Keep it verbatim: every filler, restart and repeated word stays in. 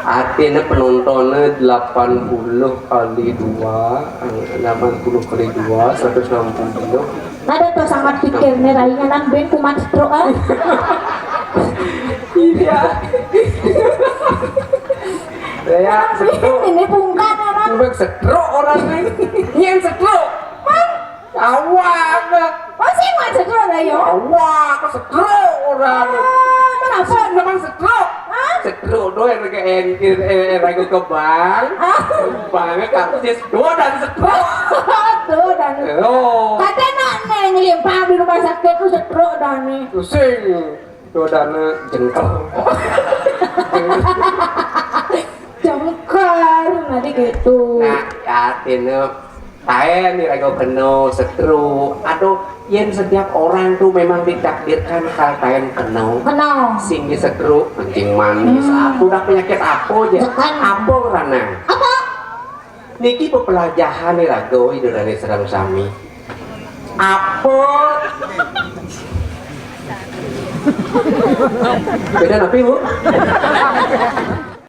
Artinya penontonnya delapan puluh kali dua, delapan puluh kali dua, seratus enam puluh. Ada tuh sangat pikirnya rainya nang ben kumat stroke ah. Iya. Ya, stroke. Ini pungkat orang. Bukan stroke orang ini. Yang stroke. Awak. Oh sih kumat stroke lah yo. Awak, stroke orang. Ah, kenapa? Memang stroke. Hah? Stroke doang ke engkir, eh, eh, ragu ke bank. Ah. Banknya kartu dia dua dan stroke. Tuh dan Oh. Katanya nak neng limpah di rumah sakit tuh stroke dan nih. Pusing. Dua dan jengkel. Jengkar nanti gitu. Nah, ya artinya taen nih ragu kena stroke. Aduh, yang setiap orang tuh memang ditakdirkan hal taen kena. Kenal. Sing di stroke, kencing manis. Hmm. Aku udah penyakit apa aja? Tekan. Apa ranang? Apa? Niki pepelajahan nih ragu itu dari serem sami. Apa? Beda tapi bu?